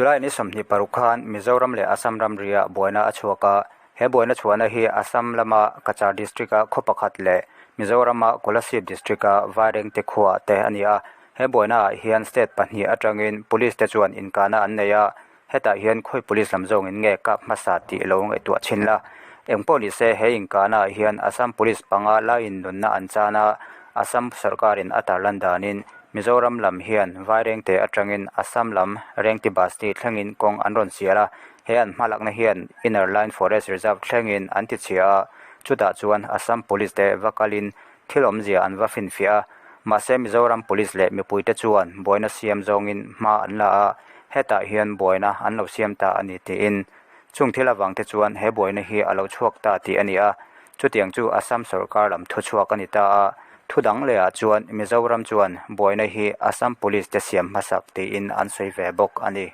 July ni 26 khan Mizoram leh Assam ramriah buaina a chhuak a, he buaina chhuahna hi Assam lama Cachar District-a khaw pakhat leh Mizorama Kolasib District-a Vairengte khuaah te a ni a. He buainaah hian state pahnih atangin police te chuan inkahna an nei a, hetah hian khawi police lam zawngin nge kap hmasa tih lo ngaihtuah chhin la. Engpawh ni se he inkahnaah hian Assam police panga laiin nunna an chan a, Assam sorkarin a tarlan danin Mizoram lam hian Vairengte atangin Assam lam Rengti Basti thlengin kawng an rawn sial a, he an hmalakna hian Inner Line Forest Reserve thlengin an ti chhia a, chutah chuan Assam Police te va kalin thil awmzia an va finfiah a, mahse Mizoram Police leh mipuite chuan buaina siam zawngin hma an la a, hetah hian buaina an lo siam ta a ni tiin chung thil avang te chuan he buaina hi a lo chhuak ta tih a ni a, chutiang chu Assam sawrkar lam thuchhuak a ni ta a. Thu dang lehah chuan Mizoram chuan buaina hi Assam Police te siam hmasak tiin an sawi ve bawk a ni.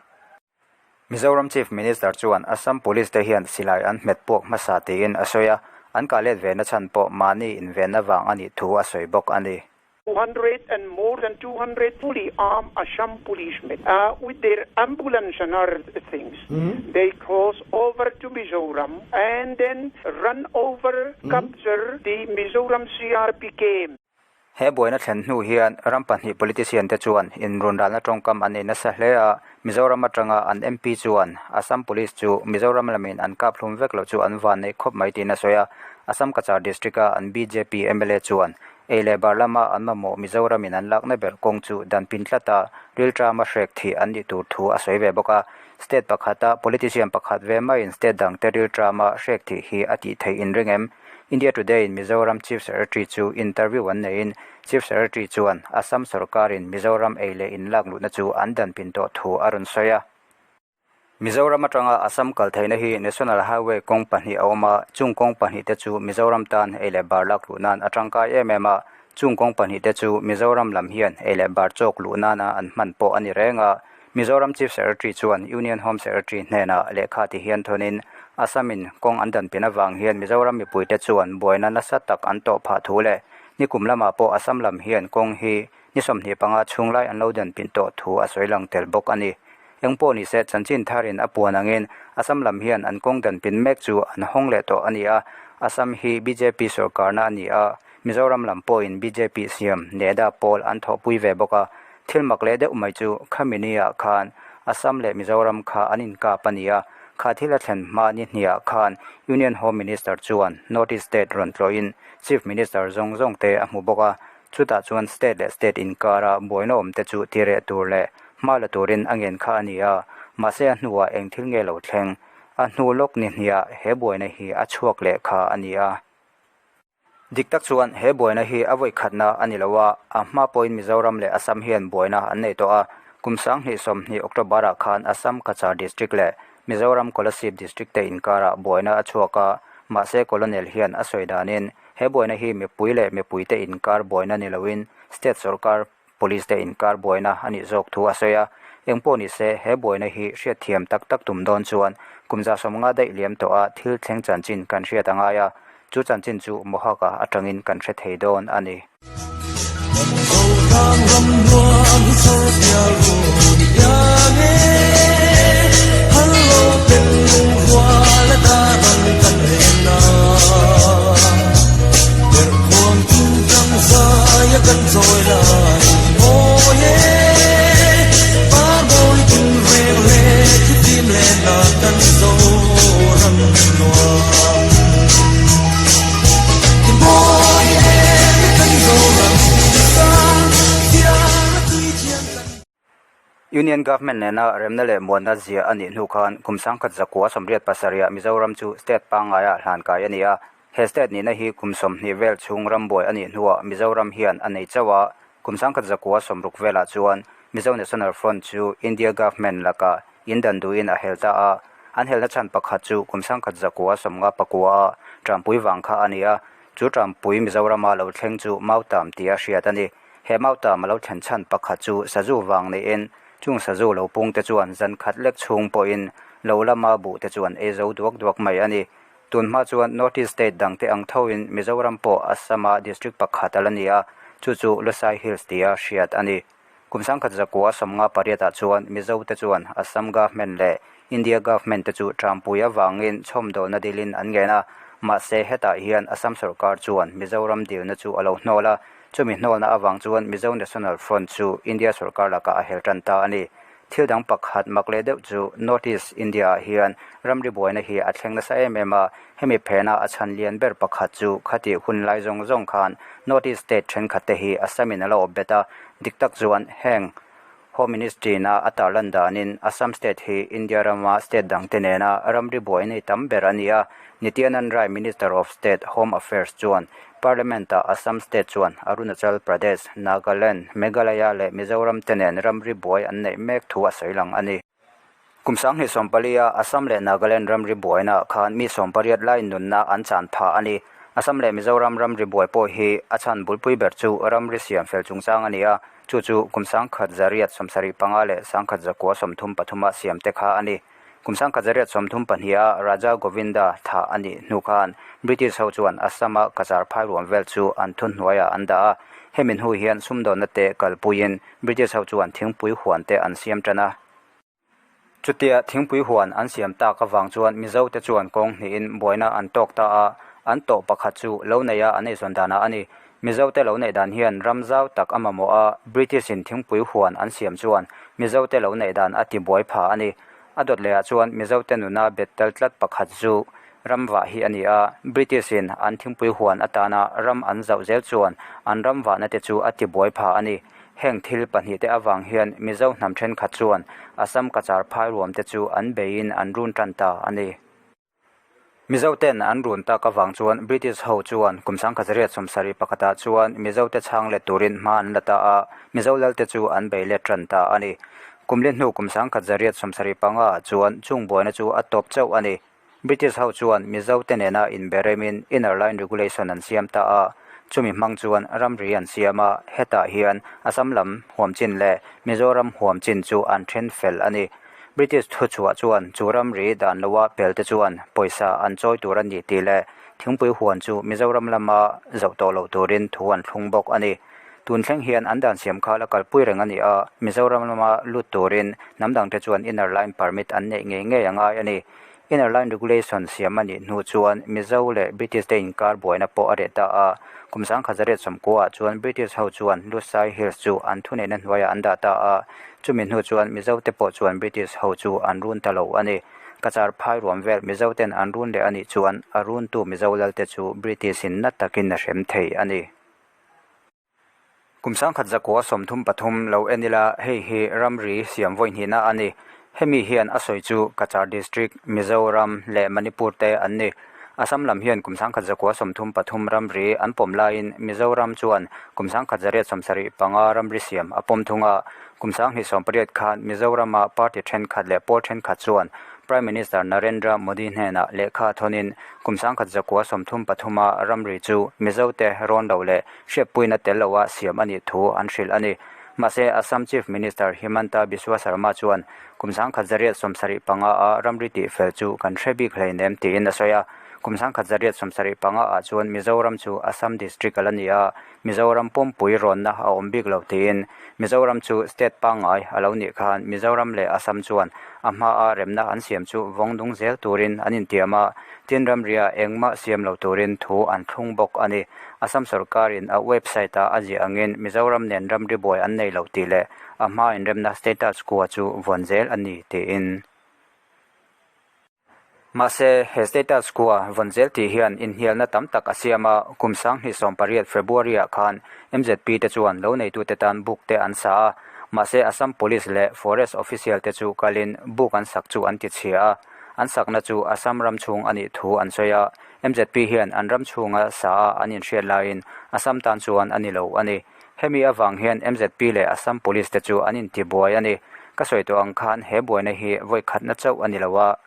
Mizoram Chief Minister chuan Assam Police te hian silai an hmet puak hmasa tiin a sawi a, an kah let ve na chhan pawh mahni invenna vang a nih thu a sawi bawk a ni. 200 and more than 200 fully armed Assam policemen with their ambulance and other things. They cross over to Mizoram and then run over, capture the Mizoram CRP camp. He buaina thlen hnu hian ram pahnih politician te chuan inrunralna tawngkam an nei nasa hle a, Mizoram atanga an MP chuan Assam Police chu Mizoram lamin an kap hlum vek loh chu an van neih khawp mai tiin a sawi a, Assam Cachar District-a an bjp mla chuan Ei leh bar lama an mamawh Mizoramin an lakna ber kawng chu dan pin tlat a, rilṭama hrek thih an nih tur thu a sawi ve bawk a. State pakhata politician pakhat ve maiin state dangte rilṭama hrek thih hi a tih theih inring em? India Today-in Mizoram Chief Secretary chu interview an neihin Chief Secretary chuan Assam sorkarin Mizoram ei leh in lak luhna chu an dan pin tawh thu a rawn sawi a. Mizoram atanga Assam kal theihna hi National Highway kawng pahnih a awm a, chung kawng pahnih te chu Mizoram tan ei leh bar lak luh nan a tangkai em em a, chung kawng pahnih te chu Mizoram lam hian ei leh bar chawk luh nana an hman pawh a ni reng a. Mizoram Chief Secretary chuan Union Home Secretary hnenah lehkha ti hian thawnin Assam in kawng an dan pian avang hian Mizoram mipuite chuan buaina nasa tak an tawh phah thu leh nikum lamah pawh Assam lam hian kawng hi ni 25 chhung lai an lo dan pin tawh thu a sawi lang tel bawk a ni. Eng pawh ni se chanchin tharin a puan angin Assam lam hian an kawng dan pin mek chu an hawng leh tawh a ni a, Assam hi bjp sorkarna a ni a, Mizoram lam pawhin bjp siam NEDA pawl an thawhpui ve bawk a, thil mak leh deuh mai chu khami niah khan Assam leh Mizoram kha an inkap a ni a, kha thil a thlen hma ni hniah khan Union Home Minister chuan North East State rawn tlawhin Chief Minister zawng zawng te a hmu bawk a, chutah chuan state leh state inkara buaina awm te chu tireh tur leh Hma la turin a ngen kha a ni a, mahse a hnuah eng thil nge lo thleng? A hnu lawk ni hniah he buaina hi a chhuak leh kha a ni a. Dik tak chuan he buaina hi a vawi khatna a ni lo a, a hma pawhin Mizoram leh Assam hian buaina an nei tawh a. Kum 2020 October-ah khan Assam Cachar District leh Mizoram Kolasib District te inkarah buaina a chhuak a, mahse Colonel hian a sawi danin he buaina hi mipui leh mipuite inkar buaina ni loin state sorkar Police te inkar buaina a nih zawk thu a sawi a, engpawh ni se he buaina hi hriatthiam tak tak tum dawn chuan kum 50 daih liam tawh a thil thleng chanchin kan hriat a ngai a, chu chanchin chu Mohaka atangin kan hre thei dawn a ni. Union Government nena remna leh muanna ziah a nih hnu khan kum 1987 Mizoram chu state pangngaia hlankai a ni a. He state nihna hi kum 20 vel chhung rambuai a nih hnuah Mizoram hian a nei chauh a, kum 1960 velah chuan Mizo National Front chu India Government lakah indan duhin a hel ta a, an helna chhan pakhat chu kum 1959 a Trampui vang kha a ni a, chu Trampui Mizorama lo thleng chu Mautam tia hriat a ni. He Mautam a lo thlen chhan pakhat chu sazu vang niin chung sazu lo pung te chuan zan khat lek chhung pawhin lo lama buh te chuan ei zo duak duak mai a ni. Tun hma chuan North East State dang te ang thoin Mizoram pawh Assam-a district pakhat a la ni a, chu chu Lusai Hills tia hriat a ni. Kum 1958 ah chuan Mizo te chuan Assam Government leh India Government te chu Trampui avangin chhawmdawlna dilin an ngen a, mahse hetah hian Assam sorkar chuan Mizoram dilna chu a lo hnawl a, chumi hnawlna avang chuan Mizo National Front chu India sorkar lakah a hel tan ta a ni. Thil dang pakhat mak leh deuh chu North East India ah hian ramri buaina hi a thleng nasa em em a, hemi phena a chhan lian ber pakhat chu khatih hun lai zawng zawng khan North East state thenkhat te hi Assam in a lo awp bet a, dik tak chuan heng Home Ministry na a tarlan danin Assam state hi India rama state dangte nena ramri buai nei tam ber a ni a, Nityanand Rai Minister of State Home Affairs chuan Parliament-ah Assam state chuan Arunachal Pradesh, Nagaland, Meghalaya leh Mizoram te nen ramri buai an neih mek thu a sawi lang a ni. Kum 2014-a Assam leh Nagaland ramri buainaah khan mi 18 lai nunna an chan phah a ni. Assam leh Mizoram ramri buai pawh hi a chhan bulpui ber chu ramri siam fel chungchang a ni a, chu chu kum 1975 leh 1933-a siam te kha a ni. Kum 1932-a Raja Govinda thah a nih hnu khan British ho chuan Assam-a Cachar phai ruam vel chu an thuhnuaiah an dah a. Hemi hnu hian sumdawnna te kalpuiin British ho chuan thingpui huan te an siam tan a. Chutia thingpui huan an siam tak avang chuan Mizo te chuan kawng hnihin buaina an tawk ta a, an tawh pakhat chu lo neia an eizawn danah a ni. Mizo te lo neih dan hian ram zau tak a mamawh a, British in thingpui huan an siam chuan Mizo te lo neih dan a ti buai pha a ni. A dawt lehah chuan Mizo te nuna bet tel tlat pakhat chu ram vah hi a ni a, British in an thingpui huan atana ram an zauh zel chuan an ram vahna te chu a ti buai pha a ni. Heng thil pahnih te avang hian Mizo hnam thenkhat chuan Assam Cachar phai ruam te chu an beiin an run tan ta a ni. Mizo ten an run tak avang chuan British ho chuan kum 1971 ah chuan Mizo te chhang let turin hma an la ta a, Mizo lal te chu an bei let tan ta a ni. Kum li hnu kum 1975 ah chuan chung buaina chu a tawp chauh a ni. British ho chuan Mizo te nena inberemin Inner Line Regulation an siam ta a, chumi hmang chuan ramri an siam a, hetah hian Assam lam huam chin leh Mizoram huam chin chu an then fel a ni. British thuchhuah chuan chu ramri dan loa pel te chuan pawisa an chawi tur a ni tih leh thingpui huan chu Mizoram lama zoh tawh loh turin thu an thlung bawk a ni. Tun thleng hian an dan siam kha la kalpui reng a ni a, Mizoram lama lut turin hnam dangte chuan Inner Line Permit an neih ngei ngei a ngai a ni. Inner Line Regulation siam a nih hnu chuan Mizo leh British te inkar buaina pawh a reh ta a, kum 1990 ah chuan British ho chuan Lushai Hills chu an thuneihna hnuaiah an dah ta a, chumi hnu chuan Mizo te pawh chuan British ho chu an run ta lo a ni. Cachar phai ruam vel Mizo ten an run leh a nih chuan a runtu Mizo lalte chu British in na takin a hrem thei a ni. Kum 1933 lo en ila hei hi ramri siam vawi hnihna a ni. Hemi hian a sawi chu Cachar District, Mizoram leh Manipur te an ni. Assam lam hian kum 1933 ramri an pawm laiin Mizoram chuan kum 1975 ramri siam a pawm thung a. Kum 2018 khan Mizorama party thenkhat leh pawl thenkhat chuan Prime Minister Narendra Modi hnenah lehkha thawnin kum 1933 a ramri chu Mizote rawn lo leh hriatpuina tel loa siam a nih thu an hrilh a ni. Mahse, Assam Chief Minister Himanta Biswa Sarma chuan kum 1975 a ramri tihfel chu kan hre bik hleinem tiin a sawi a. Kum 1975 ah chuan Mizoram chu Assam District a la ni a, Mizoram pumpui rawnna a awm bik lo tiin Mizoram chu state pangngai a lo nih khan Mizoram leh Assam chuan a hmaa remna an siam chu vawng nung zel turin an intiam a, tin ramria engmah siam lo turin thu an thlung bawk a ni. Assam sorkarin a website ah a ziah angin Mizoram nen ramri buai an nei lo tih leh a hmaa inremna status quo chu vawn zel a ni tiin. Mahse, he status quo vawn zel tih hian inhnialna tam tak a siam a, kum 2018 February-ah khan MZP te chuan lo neitute tan buk te an sa a, mahse Assam Police leh Forest official te chu kalin buk an sak chu an ti chhia a, an sakna chu Assam ram chhung a nih thu an sawi a, MZP hian an ram chhunga sa a an inhriat laiin Assam tan chuan a ni lo a ni. Hemi avang hian MZP leh Assam Police te chu an intibuai a ni. Ka sawi tawh ang khan he buaina hi vawi khatna chauh a ni lo a.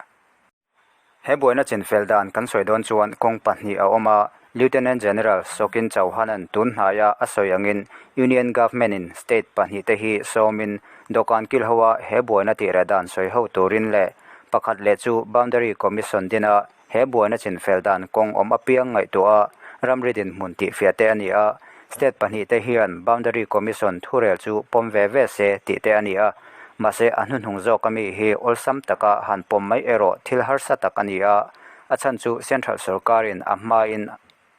He buaina chinfel dan kan sawi dawn chuan kawng pahnih a awm a, Lieutenant General Sokin Chauhan-a'n tun hnaia a sawi angin Union Government-in state pahnih te hi sawmin dawhkan kil hoa he buaina tihreh dan sawi ho turin leh pakhat leh chu Boundary Commission dina He buaina chinfel dan kawng awm apiang ngaihtuah a, ramri dinhmun tihfiah te a ni a. State pahnihte hian Boundary Commission thurel chu pawm ve ve se tih te a ni a. Mahse a hnuhnung zawk ami hi awlsam taka han pawm mai erawh thil harsa tak a ni a, a chhan chu Central sorkarin a hmain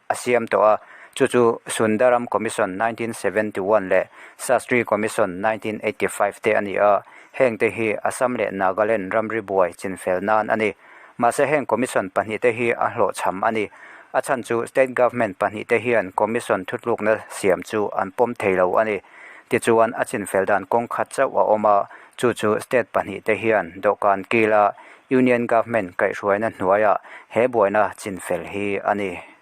a siam tawh a, chu chu Sundaram Commission 1971 leh Shastri Commission 1985 te a ni a, hengte hi Assam leh Nagaland ramri buai chinfel nan a ni. Mahse heng Commission pahnihte hi a hlawhchham a ni. A chhan chu State Government pahnihte hian Commission thutlukna siam chu an pawm thei lo a ni. Tichuan a chinfel dan kawng khat chauh a awm a, chu chu State pahnihte hian dawhkan kila Union Government kaihhruaina hnuaiah he buaina chinfel hi a ni.